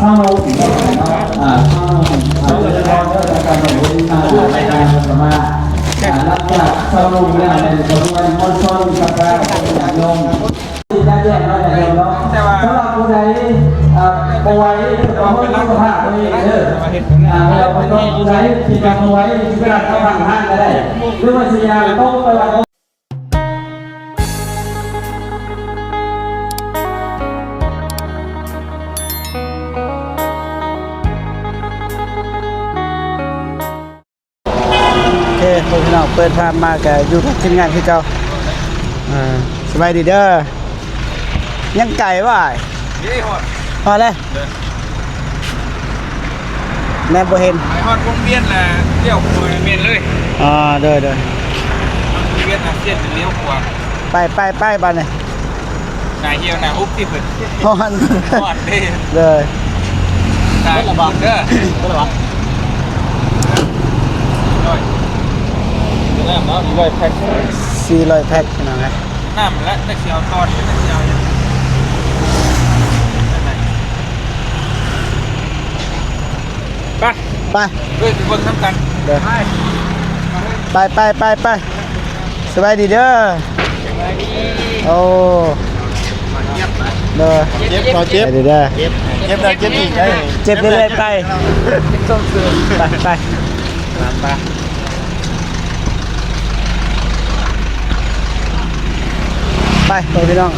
ເຊົາລົງເນາະ ອ່າ ເຊົາລົງ ອ່າ ເດີນທາງເດີນທາງໄປເຫັນ ອ່າ ໃນການສະມາ ອ່າ ຫຼັງຈາກເຊົາລົງແລ້ວ ແມ່ນຂະບວນມວນຊົນກັບລາວຍາດໂຍມ ຍາດໂຍມເນາະ ຍາດໂຍມເນາະ ສຳລັບຜູ້ໃດ ອ່າ ບໍ່ໄຫວ ເພິ່ນກໍເບິ່ງສຸຂະພາບຕົວເອງເດີ ອ່າ ແລ້ວກໍຕ້ອງຜູ້ໃດທີ່ຍັງບໍ່ໄຫວ ຊິໄປນັ່ງເຂົ້າຂ້າງທາງກໍໄດ້ ຫຼືວ່າຊິຍ່າງຕົງໄປວັດ ໂອເຄ ພວກພີ່ນ້ອງ ເປີດພາບມາກະຢູ່ກັບທີມງານຄືເກົ່າ. ເອີ ສະບາຍດີເດີ. ຍັງໄກບໍ່ອ້າຍ? ນີ້ຮອດ ຮອດແລ້ວ. ເດີ ແນມບໍ່ເຫັນ ໄປຮອດວົງວຽນແລ້ວ ລ້ຽວຂວາແມ່ນເລີຍ. ອໍ ໂດຍໆ ວົງວຽນອາຊຽນລ້ຽວຂວາ. ໄປ ໄປ ໄປ ບາດນີ້. ໜ້າຫ່ຽວໜ້າຫຸບຕິເພິ່ນ. ຮ້ອນ ຮ້ອນເດ້. ເດີ ຕາຍເບິດລະບໍ່ເດີ. ເບິດລະບໍ່? ຮ້ອຍ ນ້ຳເນາະ ສີ່ຮ້ອຍແພັກ ສີ່ຮ້ອຍແພັກ ພີ່ນ້ອງເອີຍ. ນ້ຳແລະ ຈັກຊິເອົາຕອນ ຈັກຊິເອົາຫຍັງ. ໄປ ໄປ ເອີ ໄປເບິ່ງນຳກັນ. ເດີ ໄປ ໄປ ໄປ ໄປ ໄປ. ສະບາຍດີເດີ. ໂອ້ ເດີ ເຈັບ ເຈັບ ເຈັບ ເຈັບ ເຈັບ ເຈັບອີກ ເຈັບເລື້ອຍໆ ໄປ ໄປ ໄປ ໄປ ໄປ ໄປ ພີ່ນ້ອງ.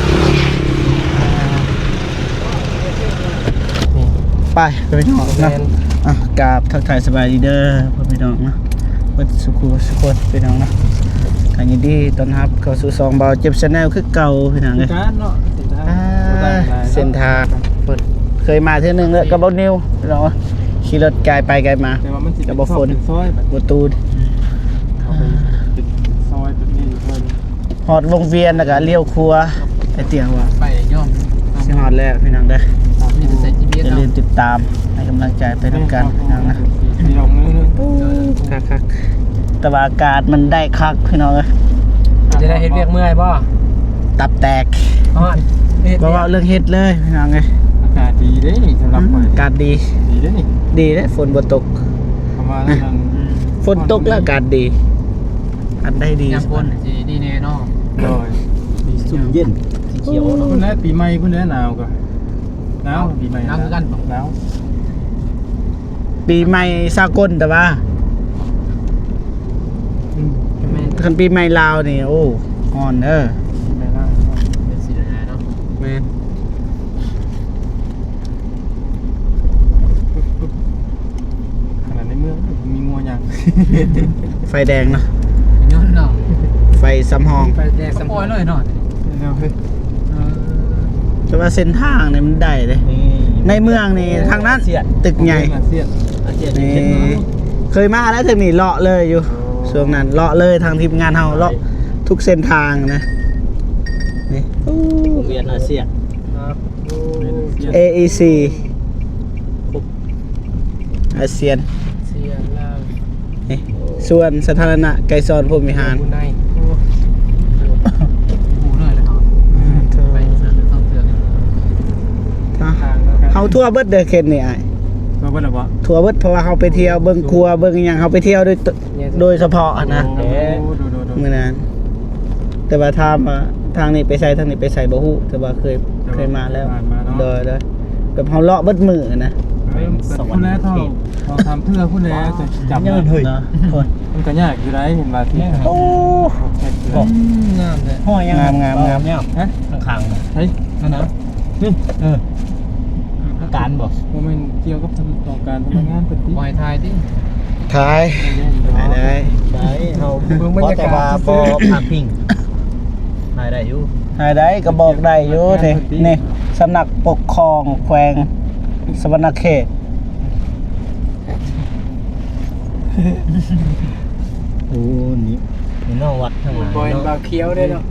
ໄປ ພໍ່ແມ່ພີ່ນ້ອງເນາະ. ອ່ະ ກາບທັກທາຍສະບາຍດີເດີ ພໍ່ແມ່ພີ່ນ້ອງເນາະ ເບິດສູ່ຄູ່ສູ່ຄົນພີ່ນ້ອງເນາະ. ກະຍິນດີຕ້ອນຮັບເຂົ້າສູ່ຊ່ອງບ່າວເຈັບແຊນແນວຄືເກົ່າພີ່ນ້ອງເອີຍ. ເສັ້ນທາງເນາະ ເສັ້ນທາງ ອ່າ ເສັ້ນທາງ ເຄີຍມາເທື່ອໜຶ່ງແລ້ວກັບບ່າວນິວພີ່ນ້ອງເອີຍ. ຂີ່ລົດກາຍໄປກາຍມາ ແຕ່ວ່າມັນຊິເປັນ ກັບບ່າວຝົນ ເປັນຊອຍບັດ ບໍ່ຕູນ ເຂົ້າໄປເປັນຊອຍ ເປັນນີ້ ຊອຍ ຮອດວົງວຽນແລ້ວກໍລ້ຽວຂວາ ໄປຕຽງວ່າ ໄປຍ້ອນ ຊິຮອດແລ້ວພີ່ນ້ອງເດີ. ມີແຕ່ໃສ່ຈີພີເອັສ ຢ່າລືມຕິດຕາມໃຫ້ກຳລັງໃຈໄປນຳກັນພີ່ນ້ອງນະ. ຄັກໆ ແຕ່ວ່າອາກາດມັນໄດ້ຄັກພີ່ນ້ອງເອີຍ. ຈະໄດ້ເຮັດວຽກເມື່ອຍບໍ່? ຕັບແຕກ ຮ້ອນ ບໍ່ເວົ້າເລື່ອງເຮັດເລີຍພີ່ນ້ອງເອີຍ. ອາກາດດີເດ້ນີ້ ສຳລັບຂ້ອຍ ອາກາດດີ ດີເດ້ນີ້ ດີເດ້ ຝົນບໍ່ຕົກ. ປະມານນັ້ນ ຝົນຕົກແລ້ວອາກາດດີ. ອັນໃດດີ ຍາມຝົນຊິດີແນ່ເນາະ. ໂດຍ ມີຊຸ່ມເຢັນ ສີຂຽວເນາະ. ພຸ້ນແຫຼະ ປີໃໝ່ພຸ້ນແຫຼະ ໜາວກໍໜາວ. ປີໃໝ່ໜາວຄືກັນບໍ່? ໜາວ. ປີໃໝ່ສາກົນ ແຕ່ວ່າ ອືມ ແມ່ນ ຄັນປີໃໝ່ລາວນີ້ ໂອ້ ຮ້ອນເດີ. ປີໃໝ່ລາວ ເປັນສີດາເນາະ. ແມ່ນ. ຂະໜາດໃນເມືອງມີງົວຍ່າງ ໄຟແດງເນາະ ຍ້ອນເນາະ ໄຟສຳຮອງ ໄຟແດງສຳຮອງ ປ່ອຍເລີຍເນາະ. ເອີ ແຕ່ວ່າເສັ້ນທາງນີ້ມັນໄດ້ເດ້ ໃນເມືອງນີ້ທາງນັ້ນ ອາຊຽນ ຕຶກໃຫຍ່ ອາຊຽນ ອາຊຽນ ນີ້ ເຄີຍມາແລ້ວ ທາງນີ້ເລາະເລີຍຢູ່. ໂອ້ ຊ່ວງນັ້ນເລາະເລີຍ ທາງທີມງານເຮົາເລາະທຸກເສັ້ນທາງນະ. ນີ້ ວົງວຽນອາຊຽນ ເອອີຊີ ອາຊຽນ ເຊຍລາວ ນີ້ ສວນສາທາລະນະໄກສອນພົມວິຫານ. ເຮົາທົ່ວເບິດເດີເຂດນີ້ອ້າຍ. ທົ່ວເບິດແລ້ວບໍ່? ທົ່ວເບິດ ເພາະວ່າເຮົາໄປທ່ຽວເບິ່ງຂົວເບິ່ງອີ່ຫຍັງ ເຮົາໄປທ່ຽວໂດຍ ໂດຍສະເພາະຫັ້ນນະ. ໂອ້ ໂດຍໆໆ ມື້ນັ້ນ ແຕ່ວ່າຖາມວ່າທາງນີ້ໄປໃສ ທາງນີ້ໄປໃສ ບໍ່ຮູ້ ແຕ່ວ່າເຄີຍ ແຕ່ວ່າເຄີຍມາແລ້ວ ຜ່ານມາເນາະ. ໂດຍໆ ແບບເຮົາເລາະເບິດມື້ຫັ້ນນະ. ເອີ ພຸ້ນແຫຼະ ເທົ່າສອງສາມເທື່ອພຸ້ນແຫຼະ ຈັ່ງຊິຈຳໄດ້. ເນາະ ມັນກໍຍາກຢູ່ໃດ ເຫັນວ່າທີ່ ໂອ້ ງາມແທ້. ຫ້ອຍຫຍັງ? ງາມໆໆ ຫະ? ຂ້າງໆ ໃສ? ອັນນັ້ນ ນີ້ ເອີ ການບໍ່? ບໍ່ແມ່ນກ່ຽວກັບການທຳງານເພິ່ນຕິ? ບໍ່ໃຫ້ຖ່າຍຕິ? ຖ່າຍ ຖ່າຍໄດ້ ໄດ້ ເຮົາ ເບິ່ງບັນຍາກາດ ຂໍແຕ່ວ່າບໍ່ພາດພິງ ຖ່າຍໄດ້ຢູ່ ຖ່າຍໄດ້ ກໍບອກໄດ້ຢູ່. ນີ້ ນີ້ ສຳນັກປົກຄອງແຂວງສະຫວັນນະເຂດ. ໂອ້ ນີ້ ນີ້ເນາະ ວັດທາງ ບໍ່ເຫັນບ່າວຂຽວເດ້ເນາະ.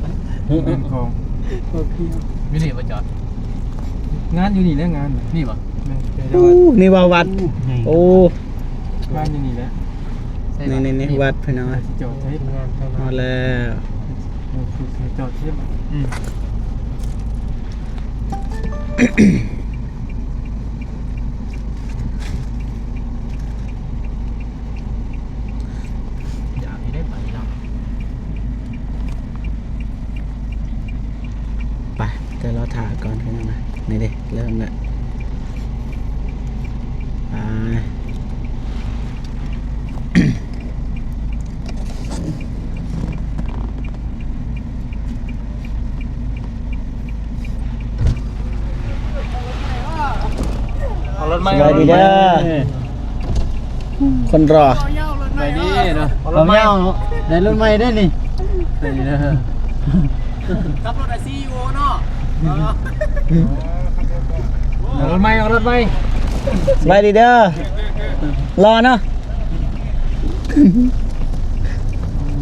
ນີ້ຂອງ ບໍ່ຂຽວ ຢູ່ນີ້ບໍ່ຈອດ? ງານຢູ່ນີ້ແຫຼະ ງານນີ້ບໍ່? ແມ່ນ. ໂອ້ ນີ້ວ່າວັດ. ໂອ້ ງານຢູ່ນີ້ແຫຼະ. ນີ້ ນີ້ ນີ້ ວັດພີ່ນ້ອງ. ຈອດໃສ? ຮອດແລ້ວ. ເອີ ຈອດໃສ? ອືມ. ສະບາຍດີເດີ ຄົນຫຼໍ່. ສະບາຍດີເນາະ ເອົາເອົາ ໄດ້ລົດໃໝ່ເດ້ນີ້ ນີ້ເດີ ຂັບລົດໄອຊີຢູເນາະ ເອົາລົດໃໝ່ ເອົາລົດໃໝ່. ສະບາຍດີເດີ ຫຼໍ່ເນາະ.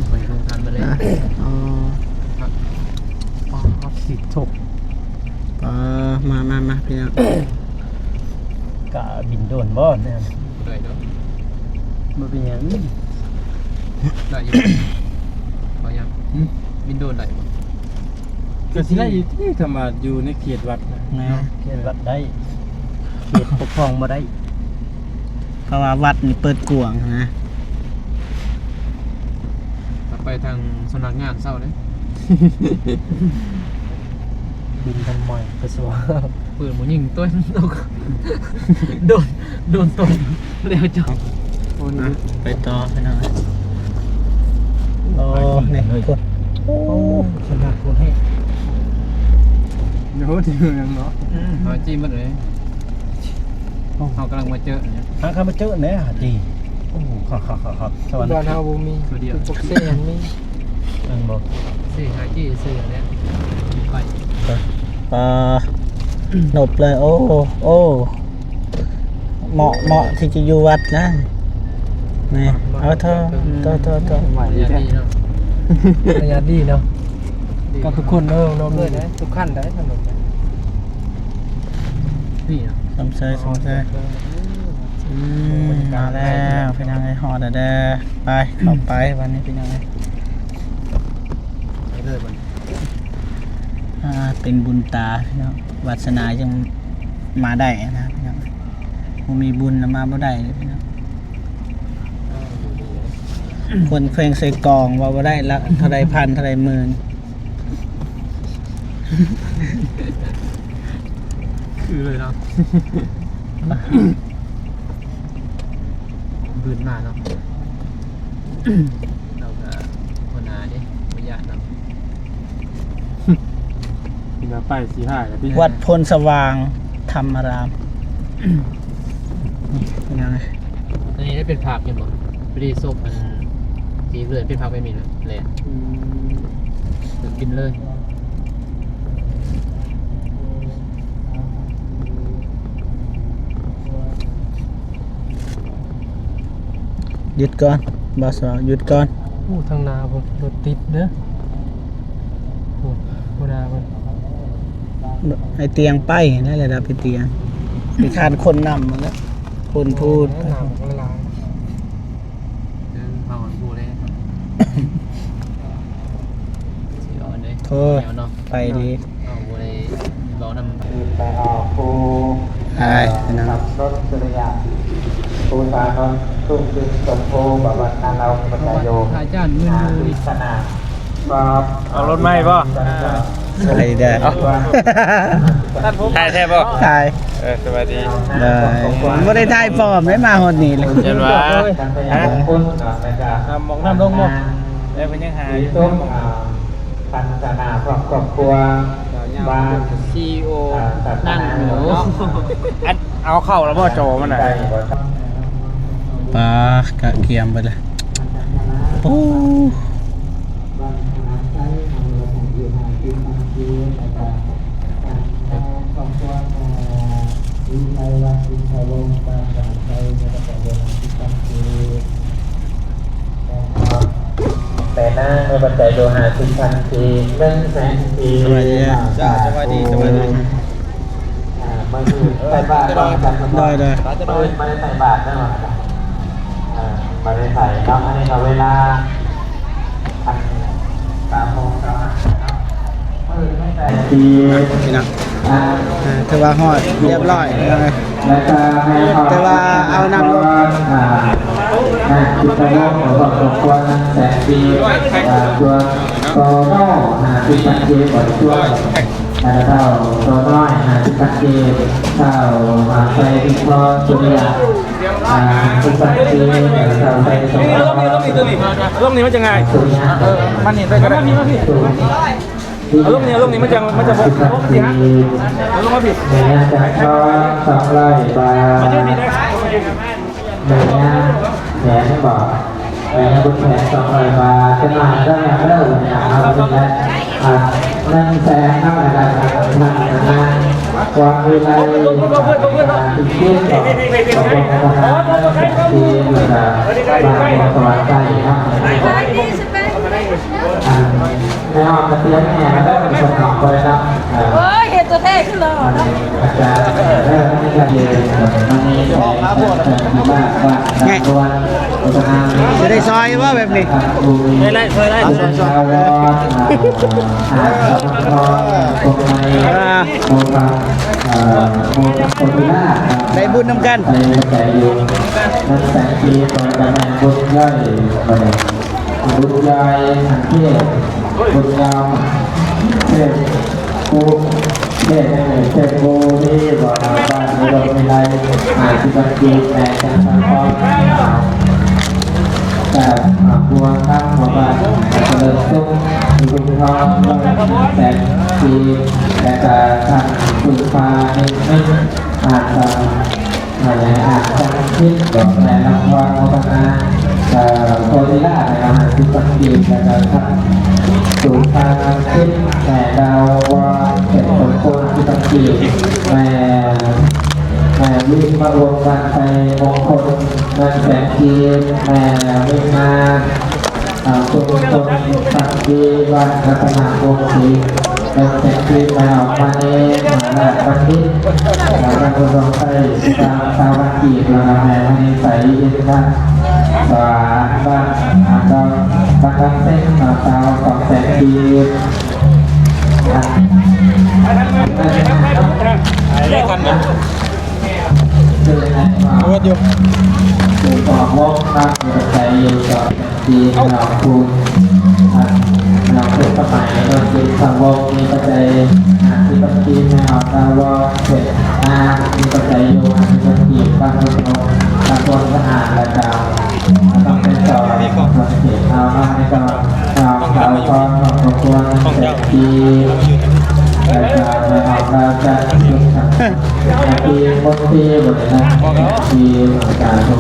ໄປໂຮງທານມາແລ້ວ ອໍ ຕິດໂທ ອ່າ ມາ ມາ ມາ ພີ່ນ້ອງ ກະບິນໂດຣນບໍ່ແນວ ໄດ້ເນາະ ບໍ່ເປັນຫຍັງ ໄດ້ຢູ່ ບໍ່ຫຍັງ ຫຶ ບິນໂດຣນໄດ້ບໍ່? ກໍຊິໄດ້ຢູ່ຕິ ຄັນວ່າຢູ່ໃນເຂດວັດນະ ແມ່ນ ເຂດວັດໄດ້ ເຂດປົກຄອງບໍ່ໄດ້ ເພາະວ່າວັດນີ້ເປີດກວ້າງນະ. ໄປທາງສຳນັກງານເຊົ້າເດ້ ບິນທຳໄມກະຊວງ ປືນບໍ່ຍິງຕົວະ ໂດນ ໂດນຕົວະ ແລ້ວເຈົ້າ ອ່ະ ໄປຕໍ່ພີ່ນ້ອງ. ໂອ້ ນີ້ພຸ້ນ ໂອ້ ຂະໜາດພຸ້ນເຮີ້ຍ ໂອ້ ທີ່ເມືອງເນາະ ອືມ ເຮົາຈີ່ໝົດເລີຍ ເຮົາກຳລັງມາເຈີ ຫາກຳລັງມາເຈີແດ່ ຫາຈີ່ ໂອ້ ຄັກໆໆໆ ສະຫວັນ ບ້ານເຮົາບໍ່ມີ ຕົວດຽວ ພວກເຊຫັ້ນມີ ແມ່ນບໍ່ ເຊຫາຈີ່ຊື່ແຫຼະ ໄປ ອ່າ ນົບເລີຍ ໂອ້ ໂອ້ ເໝາະ ເໝາະທີ່ຈະຢູ່ວັດນະ ນີ້ ເອົາເຖາະ ເຖາະ ເຖາະ ເຖາະ ໄວ ໄລຍະດີເນາະ ໄລຍະດີເນາະ ກັບທຸກຄົນເດີເນາະ ເດີ ທຸກຂັ້ນໄດ໋ຖະໜົນ ນີ້ເນາະ ສຳໄຊ ສຳໄຊ ອືມ ມາແລ້ວ ພີ່ນ້ອງເອີຍ ຮອດແລ້ວເດີ ໄປ ເຂົ້າໄປບັດນີ້ ພີ່ນ້ອງເອີຍ ໄປເລີຍບັດນີ້ ອ່າ ເປັນບຸນຕາພີ່ນ້ອງ ວາສະໜາຈຶ່ງມາໄດ້ນະພີ່ນ້ອງ ບໍ່ມີບຸນນະມາບໍ່ໄດ້ເລີຍພີ່ນ້ອງ ຄົນແຂວງເຊກອງເວົ້າບໍ່ໄດ້ລະ ເທົ່າໃດພັນ ເທົ່າໃດໝື່ນ ຄືເລີຍເນາະ ບືນມາເນາະ ເຮົາກະຫົວໜ້າເດ້ ບໍ່ຢ້ານນຳ ເປັນວ່າໄປຊິຫາຍລະຕິ ວັດໂພນສະຫວ່າງທຳມະລາມ ເປັນຫຍັງ ອັນນີ້ໄດ້ເປັນພາບເຫັນບໍ່? ໄປດີສົບອັນທີ່ເລື່ອນເປັນພາບແບບນີ້ນະ ແລ່ນ ອືມ ເປັນບິນເລີຍ. ຢຸດກ່ອນ ບ່າວສາວ ຢຸດກ່ອນ. ໂອ້ ທາງໜ້າພຸ້ນ ລົດຕິດເດີ ພຸ້ນ ບໍ່ໄດ້ເພິ່ນ ໃຫ້ຕຽງໄປຫັ້ນແຫຼະ ລະດັບໄປຕຽງ ໄປຄານຄົນນຳຫັ້ນແຫຼະ ຄົນພູນ ໂອ້ ນ້ຳຫຼາຍ ເອີ ເຮົາຜູ້ໃດ ຊິເອົາອັນໃດ ໂອ້ ແນວເນາະ ໄປດີ ເຮົາບໍ່ໄດ້ເວົ້ານຳ ຄືໄປອອກຜູ້ ອ້າຍ ເອີ ນຳ ຂັບລົດສຸລິຍະ ພູສານົນ ລຸງດຶງ ສົມໂພ ບາວັດນາເລົາ ປັນຕາໂຍ ພະອາຈານເງິນຢູ່ ອ່າ ສະໜາມ ເອົາລົດໃໝ່ບໍ່? ໄດ້ເດີ ຖ່າຍແທ້ບໍ່? ຖ່າຍ ເອີ ສະບາຍດີ ໄດ້ ບໍ່ໄດ້ຖ່າຍປອມເດ້ ມາຮອດນີ້ແຫຼະ ເຫັນວ່າ ຮະ? ອ່າ ໝອກນ້ຳລົງບໍ່? ເອີ ເພິ່ນຍັງຫາຢູ່ ອ່າ ພັນສະໜາ ຄອບ ຄອບຄົວ ບ້ານ ຊີອີໂອ ອ່າ ນັ່ງຢູ່ ອັນ ເອົາເຂົ້າແລ້ວບໍ່ ໂຈມັນນະ? ໄດ້ບໍ່? ປາ ກະກຽມເບິດລະ ໂອ້. ແມ່ນາງ ເອົາປັດໄຈໂດຍຫ້າສິບພັນກີບ ໜຶ່ງແສນກີບ ສະບາຍດີ ເຈົ້າ ສະບາຍດີ ສະບາຍດີ ອ່າ ມື້ນີ້ໃສ່ບາດບໍ່? ໄດ້ ໄດ້ ບໍ່ໄດ້ໃສ່ບາດເນາະ ອ່າ ບໍ່ໄດ້ໃສ່ເນາະ ອັນນີ້ກະເວລາ ອັນ ສາມໂມງເຊົ້າເນາະ ມື້ນີ້ໃສ່ ພີ່ນ້ອງ ອ່າ ຖືວ່າຮອດຮຽບຮ້ອຍພີ່ນ້ອງເອີຍ ແລ້ວກະໃຫ້ເຂົາ ແຕ່ວ່າເອົານຳລົດ ອ່າ ນາງທິດຕະວົງ ຂອບຄຸນແສນດີ ອ່າ ສ່ວນໂຕໂນ່ ຫ້າສິບພັນກີບ ສ່ວນ ອ່າ ທ້າວໂຕນ້ອຍ ຫ້າສິບພັນກີບ ທ້າວ ອ່າ ໄຊພິມພອນ ສຸລິຍະ ອ່າ ຫ້າສິບພັນກີບ ທ້າວໄຊສົມພອນ ລົງນີ້ມັນຈະງ່າຍ ສຸລິຍະ ເອີ ມັນນີ້ໄປກໍໄດ້ ມາພີ້ ມາພີ້ ສູງ ເອົາລົງນີ້ ເອົາລົງນີ້ ມັນຈະ ມັນຈະບໍ່ ບໍ່ເສຍຫາຍ ເອົາລົງມາພີ້ ແມ່ນຫຍັງຈັກທອນສອງຮ້ອຍບາດ ມາຢືນພີ້ແດ່ ແມ່ນຫຍັງ ແມ່ນຫຍັງບໍ ແມ່ນຫຍັງບຸນແພງສອງຮ້ອຍບາດ ຈະມາເດີ ເດີ ເດີ ເອົາໄປແລ້ວ ອ່າ ໜຶ່ງແສນເນາະ ແລ້ວກໍທາງ ທາງ ຄວາມວິໄລ ທີ່ເຂດຂອງ ຂອງພວກທະນາຄານ ທີ່ ແລ້ວກໍບ້ານມ່ວງສະຫວັນໃຕ້ເນາະ ອັນ ແມ່ອອກກະຕຽມແມ່ແລ້ວເດີ ເພິ່ນອອກໄປເນາະ ເອີ ໂອ້ຍ ເຮັດຕົວແທ້ຄືຫຼໍ່ເນາະ ອາຈານ ເອີ ອັນນີ້ກໍເຮັດ ອັນນີ້ແມ່ນ ເປັນທີ່ມາກວ່າ ແມ່ ຕຳຫຼວດ ໂຄສະນາ ຈະໄດ້ຊ່ອຍບໍ່ແບບນີ້ ໄດ້ ໄດ້ ຊ່ອຍໄດ້ ຊ່ອຍ ຊ່ອຍ ອ່າ ໂມຕາ ໂມຕາ ໂຄເວລາ ໄດ້ບຸນນຳກັນ ໄດ້ໃຈຢູ່ ນຳແສງສີ ຕອນກະແມ່ບຸນໃຫຍ່ ບຸນໃຫຍ່ ອັນເທບ ບຸນງາມ ເທບ ຜູ້ ເທບ ເທບຜູ້ທີ່ບໍ່ ບ້ານອຸດົມວິໄລ ຫ້າສິບພັນກີບ ແມ່ຈາກນະຄອນ ຈາກ ອ່າ ບົວຄຳ ບ້ານຈະເລີນສຸກ ລຸງທອງ ແສນສີ ແລະກະທ່ານສຸພານິດ ອ່ານ ອ່າ ຈັນທິດ ແມ່ນະຄອນໂມທະນາ ເອີ ໂພທິລາດ ແມ່ນະຄອນ ສິບພັນກີບ ແລະກະທ່ານສຸພາທິດ ແມ່ດາວວອນ ເປັນຄົນໂກນ ສິບພັນກີບ ແມ່ ແມ່ວິມະວົງ ບ້ານໄຊມົງຄົນ ເງິນແສນກີບ ແມ່ວິມາ ອ່າ ຊຸມຊົນພັກດີ ບ້ານລັດຕະນະວົງສີ ເປັນເສດຖີ ແມ່ອອກມາເນ ມະຫາລາດບັນດິດ ແລະ ທ່ານຜູ້ຊົງໄຊ ຊາວ ຊາວພັນກີບ ແລ້ວກໍແມ່ມະນີໃສ ອິນທັກສະຫວານ ບ້ານ ອ່າ ດອນ ບ້ານດອນເສັງ ຊາວສອງແສນກີບ ເລກກັນນະ ເອີ ຢູ່ ຜູ້ປອກວອກ ນຳໃຈຢູ່ ທີ່ເຮົາພູດ ອ່າ ເຮົາພູດສະໄໝເນາະ ທີ່ສາວົງມີປັດໄຈ ອ່າ ທີ່ບັນຊີແມ່ອອກດາວອເສດນາ ມີປັດໄຈຢູ່ ອ່າ ທີ່ບັນຊີບ້ານເພິ່ນເນາະ ຕຳບົນສະອາດ ແລ້ວກໍ ອ່າ ຕ້ອງເປັນສອງ ປະເທດເຮົາເນາະ ແລ້ວກໍ ອ່າ ສາວພອນ ຄອບຄົວ ເສດຖີ ແລ້ວກໍແມ່ອອກດາວຈັດ ທີ່ມົນຕີ ບໍລິສັດ ທີ່ ສາທຸ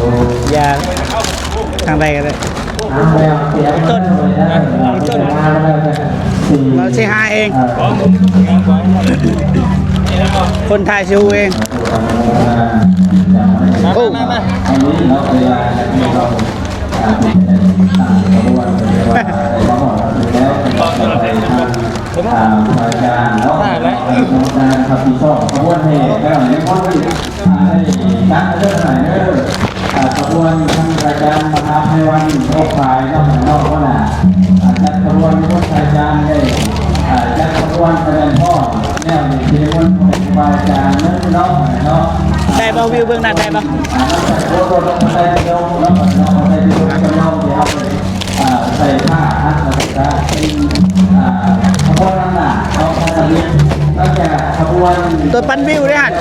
ຢ່າ ທາງໃດກໍໄດ້ ຕົ້ນ ຕົ້ນ ເຮົາຊິຫາເອງ ຄົນໄທຊິຮູ້ເອງ ໂອ້ ມາ ມາ ມາ ອັນນີ້ເນາະ ເວລາທີ່ເຮົາ ອ່າ ຕັ້ງຂະບວນ ເອີ້ນວ່າໄດ້ມາຮອດແລ້ວ ອ່າ ພະອາຈານເນາະ ກຳມະການຮັບຜິດຊອບຂະບວນແຫ່ ແລ້ວໃນຄົນທີ່ ອ່າ ໄດ້ຈັດເລື່ອງໃຫ້ເດີ ອ່າ ຂະບວນທ່ານພະອາຈານມະຫາໄພວັນ ອົກພາຍເນາະ ເນາະ ຫົວໜ້າ ອ່າ ຈັດຂະບວນ ພະອາຈານໄດ້ ອ່າ ຈັດຂະບວນສະແດງພ້ອມແລ້ວ ນີ້ຊິນິມົນພະອາຈານເນາະ ເນາະ ໄດ້ບໍ່ ວິວເບື້ອງໜ້າໄດ້ບໍ່ ອ່າ ນຳໃຊ້ໂອໂຕນຳໃຊ້ໂຍມເນາະ ເນາະ ໃຊ້ໂຍມຈຳລອງທີ່ເຮົາ ອ່າ ໃສ່ຜ້າອັດ ແລ້ວກໍເປັນ ອ່າ ຂະບວນນຳໜ້າຂອງພັນທະມິດ ຫຼັງຈາກຂະບວນ ຕົວປັ່ນວິວເດ້ຫັ້ນ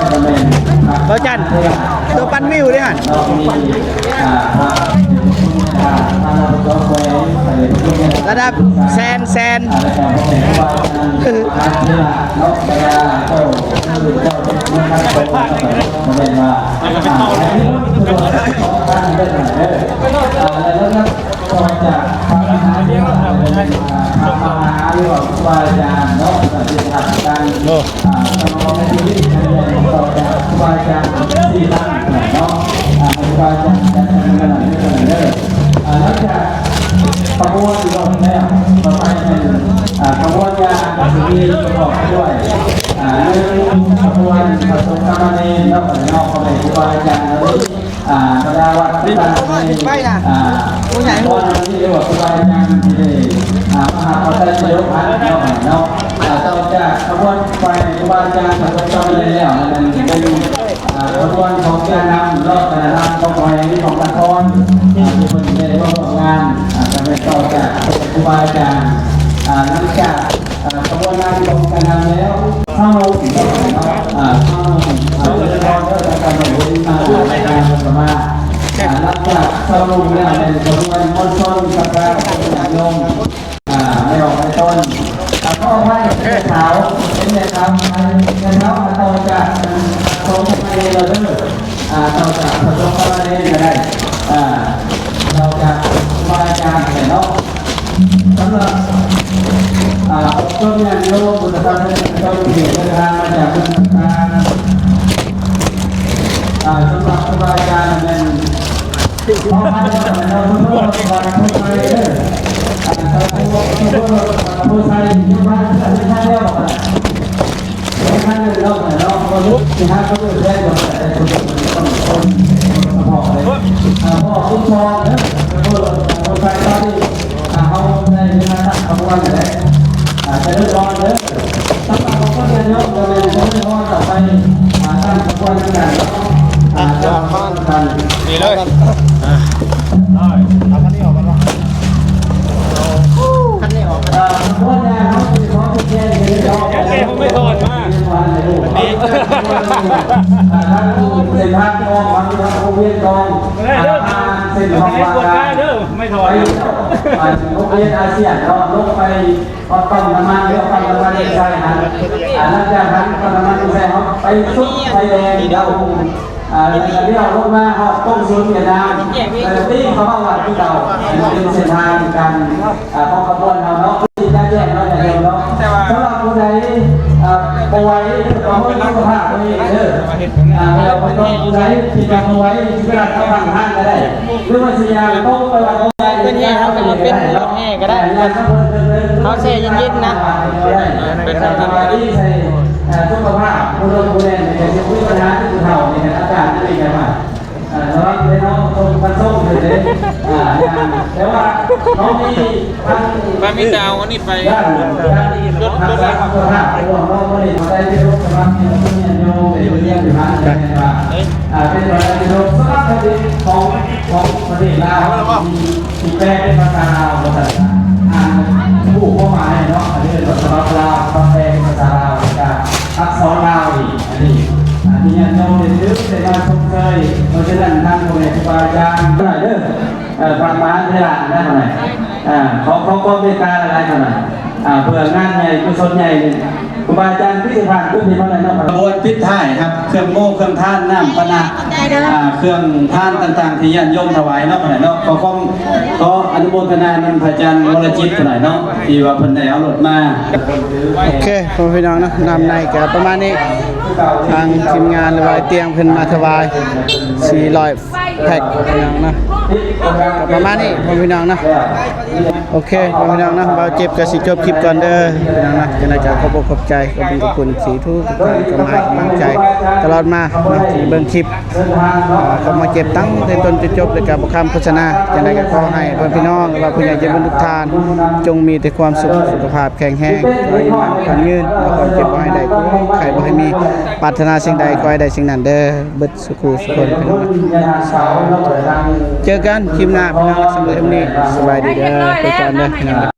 ບໍ່ຈັນ ຕົວປັ່ນວິວເດ້ຫັ້ນ ເນາະ ມີ ອ່າ ພະ ອ່າ ພະນະພະແຂວງ ລະດັບແສນແສນ ອ່າ ແລ້ວກໍບໍ່ແມ່ນວ່າ ອ່າ ເທລະເນາະ ບັນດາເຈົ້າ ເຈົ້າ ເຈົ້າ ເຈົ້າ ເຈົ້າ ເຈົ້າ ເຈົ້າ ເຈົ້າ ເຈົ້າ ບໍ່ແມ່ນວ່າ ອ່າ ໃຫ້ມີຄົນ ເອີ ອ່າ ແລ້ວນຳ ຕໍ່ຈາກພະມະຫາເຖລະ ພະມະຫາ ຫຼືວ່າຄູບາອາຈານເນາະ ເປັນທາດກັນ ອ່າ ຕະຫຼອດໃນຊີວິດ ຕໍ່ຈາກຄູບາອາຈານສີ່ທ່ານເນາະ ອ່າ ຄູບາອາຈານຈັດສະໜັບສະໜູນເດີ ອ່າ ຫຼັງຈາກຂະບວນລົງແລ້ວ ຕໍ່ໄປເປັນ ອ່າ ຂະບວນຍ່າງ ກໍຊິມີປະກອບດ້ວຍ ອ່າ ໜຶ່ງ ຂະບວນພະສົງສາມະເນນເນາະ ເນາະ ພໍ່ແມ່ຄູບາອາຈານເນາະ ອ່າ ບັນດາວັດຕ່າງໆ ໃນ ອ່າ ນະຄອນນີ້ ຫຼືວ່າຄູບາອາຈານທີ່ໄດ້ ອ່າ ມາຮັບພະໄຕຣະປິໂດກຫັ້ນເນາະ ເນາະ ອ່າ ຕໍ່ຈາກຂະບວນໄຟຄູບາອາຈານ ຂະບວນຕໍ່ໄປແລ້ວ ນັ້ນເປັນ ອ່າ ຂະບວນຂອງການນຳເນາະ ການນຳຂອງແຂວງ ຂອງນະຄອນ ອ່າ ທີ່ເພິ່ນໄດ້ມາຮ່ວມງານ ອ່າ ການໄດ້ຕໍ່ຈາກຄູບາອາຈານ ອ່າ ຫຼັງຈາກ ອ່າ ຂະບວນນຳຂອງການນຳແລ້ວ ເຮົາເນາະ ອ່າ ເຮົາ ອ່າ ຈະເລີນພອນເດີ ຈາກການເຮັດບຸນມາ ອ່າ ຫຼັງຈາກເຊົາລົງແລ້ວ ແມ່ນຂະບວນມວນຊົນກັບພະຍາດໂຍມ ອ່າ ແມ່ອອກແມ່ຕົ້ນ ອ່າ ຂໍອະໄພ ອ່າ ເຈົ້າຈາກພະສົງສາມະເນນກໍໄດ້ ອ່າ ເຈົ້າຈາກຄູບາອາຈານກໍໄດ້ເນາະ. ສຳລັບ ອ່າ ອອກຕົນຍາດໂຍມພຸດທະສາສະນິກະຊົນທີ່ເດີນທາງມາຈາກເມືອງຕ່າງໆ ອ່າ ສຳລັບຄູບາອາຈານແມ່ນ ເອົາ ເອົາ ເອົາ ເອົາ ເອົາ ເອົາ ເອົາ ເອົາ ເອົາ ເອົາ ເອົາ ເອົາ ເອົາ ເອົາ ເຄັນນີ້ອອກ ເອີ ຂະບວນແຫ່ເຮົາຊິຂໍແຈ້ງໃຫ້ເຈົ້າ ຍັງແກບໍ່ຖອດມາ ນີ້ ເສັ້ນທາງທີ່ອອກມາຈາກໂຮງຮຽນກອງ ເອີ ຜ່ານເສັ້ນທາງວ່າການ ໄປ ອ່າ ໂຮງຮຽນອາຊຽນເນາະ ລົງໄປ ປ້ຳນ້ຳມັນ ຫຼືປ້ຳນ້ຳມັນໃສ່ຫັ້ນ ອ່າ ຫຼັງຈາກຫັ້ນປ້ຳນ້ຳມັນໃສ່ ເຮົາໄປສຸດໄຟແດງດາວຮຸ່ງ ອ່າ ແລ້ວກໍລ້ຽວລົງມາຮອດກົງສຸນຫວຽດນາມ ແລ້ວກໍຕີ້ເຂົ້າມາວັດຄືເກົ່າ. ອັນນີ້ເປັນເສັ້ນທາງການ ອ່າ ຂອງຂະບວນເຮົາເນາະ ທີ່ຈະແຈ້ງເນາະ ຍາດໂຍມເນາະ. ສຳລັບຜູ້ໃດ ອ່າ ບໍ່ໄຫວ ກໍເບິ່ງສຸຂະພາບຕົວເອງເດີ ອ່າ ແລ້ວກໍຕ້ອງຜູ້ໃດທີ່ຈະບໍ່ໄຫວ ຊິໄປລັດເອົາຂ້າງທາງກໍໄດ້ ຫຼືວ່າຊິຍ່າງຕົງໄປວັດ ເພິ່ນແຫ່ເຮົາກໍເປັນລົດແຫ່ກໍໄດ້ ເຮົາແຊ່ເຢັນໆນະ ເປັນສະບາຍດີໃສ່ ອ່າ ສຸຂະພາບ ຜູ້ລົງຜູ້ແລ່ນ ແຕ່ຊິມີບັນຫາຄືຜູ້ເຖົ້ານີ້ ອາການນີ້ກໍວ່າ ອ່າ ລະວັງເດີເນາະ ມັນສົ່ງຢູ່ເດ້ ອ່າ ແຕ່ວ່າເຮົາມີທັງ ວ່າມີແຕ່ເອົາອັນນີ້ໄປ ດ້ານການຮັກສາສຸຂະພາບ ພວກເຮົາບໍ່ໄດ້ໃຊ້ໂລກສະບັບນີ້ ເປັນໂຍມໄປຮຽນຢູ່ຫັ້ນ ແມ່ນວ່າ ອ່າ ເປັນພະລາຊະນະດົກສະບັບຂອງ ຂອງປະເທດລາວ ທີ່ ທີ່ແປເປັນພາສາລາວ ວ່າຊັ້ນ ອ່ານຮູ້ຄວາມໝາຍເນາະ ອັນນີ້ເປັນສະບັບລາວ ສະບັບແປເປັນພາສາລາວ ແລ້ວກະອັກສອນລາວອີກ ອັນນີ້ ອ່າ ທີ່ຍາດໂຍມໄດ້ຖືກໄດ້ມາຊົມເຊີຍ. ເພາະສະນັ້ນ ທາງພໍ່ແມ່ຄູບາອາຈານ ເດີ ເອີ ພະມະຫາເຖລະນະ ອ່າ ຂໍ ຂໍຄວາມເມດຕາຫຼາຍໆ ເທົ່ານັ້ນ ອ່າ ເພື່ອງານໃຫຍ່ ກຸສົນໃຫຍ່ນີ້ ຄູບາອາຈານຄືຊິຜ່ານຂຶ້ນທີ່ເທົ່າໃດເນາະ ຂະບວນປິດທ້າຍ ຮັບເຄື່ອງໂມເຄື່ອງທານ ນ້ຳປານະ ອ່າ ເຄື່ອງທານຕ່າງໆ ທີ່ຍາດໂຍມຖວາຍເນາະ ເທົ່າໃດເນາະ ຂໍຄວາມ ຂໍອະນຸໂມທະນານຳພະອາຈານວໍລະຈິດ ເທົ່າໃດເນາະ ທີ່ວ່າເພິ່ນໄດ້ເອົາລົດມາ. ໂອເຄ ພໍ່ແມ່ພີ່ນ້ອງເນາະ ນ້ຳໃນກໍປະມານນີ້ ທາງທີມງານ ຫຼືວ່າໄອ້ຕຽງ ເພິ່ນມາຖວາຍ ສີ່ຮ້ອຍ ແພັກ ພີ່ນ້ອງເນາະ ກໍປະມານນີ້ ພໍ່ແມ່ພີ່ນ້ອງເນາະ. ໂອເຄ ພໍ່ແມ່ພີ່ນ້ອງເນາະ ບ່າວເຈັບກໍຊິຈົບຄລິບກ່ອນເດີ ພີ່ນ້ອງເນາະ. ຈັ່ງໃດກໍຂອບອົກຂອບໃຈ ຂອບຄຸນຂອບຄຸນທີ່ທຸກໆທ່ານ ກໍມາໃຫ້ກຳລັງໃຈຕະຫຼອດມາເນາະ ທີ່ເບິ່ງຄລິບ ອ່າ ຂອງບ່າວເຈັບຕັ້ງແຕ່ຕົ້ນຈົນຈົບ ແລ້ວກໍບໍ່ຂ້າມໂຄສະນາ. ຈັ່ງໃດກໍຂໍໃຫ້ພໍ່ແມ່ພີ່ນ້ອງ ຫຼືວ່າຜູ້ໃຫຍ່ໃຈບຸນທຸກທ່ານ ຈົ່ງມີແຕ່ຄວາມສຸກ ສຸຂະພາບແຂງແຮງ ອາຍຸໝັ້ນຂວັນຍືນ ຄວາມເຈັບບໍ່ໃຫ້ໄດ້ ຄວາມໄຂ້ບໍ່ໃຫ້ມີ ປາດຖະໜາສິ່ງໃດຂໍໃຫ້ໄດ້ສິ່ງນັ້ນເດີ ເບິດ ສູ່ຄູ່ສູ່ຄົນ ພີ່ນ້ອງ. ເຈີກັນຄລິບໜ້າ ພີ່ນ້ອງ. ສຳລັບມື້ນີ້ ສະບາຍດີເດີ ໄປກ່ອນເດີ ພີ່ນ້ອງ.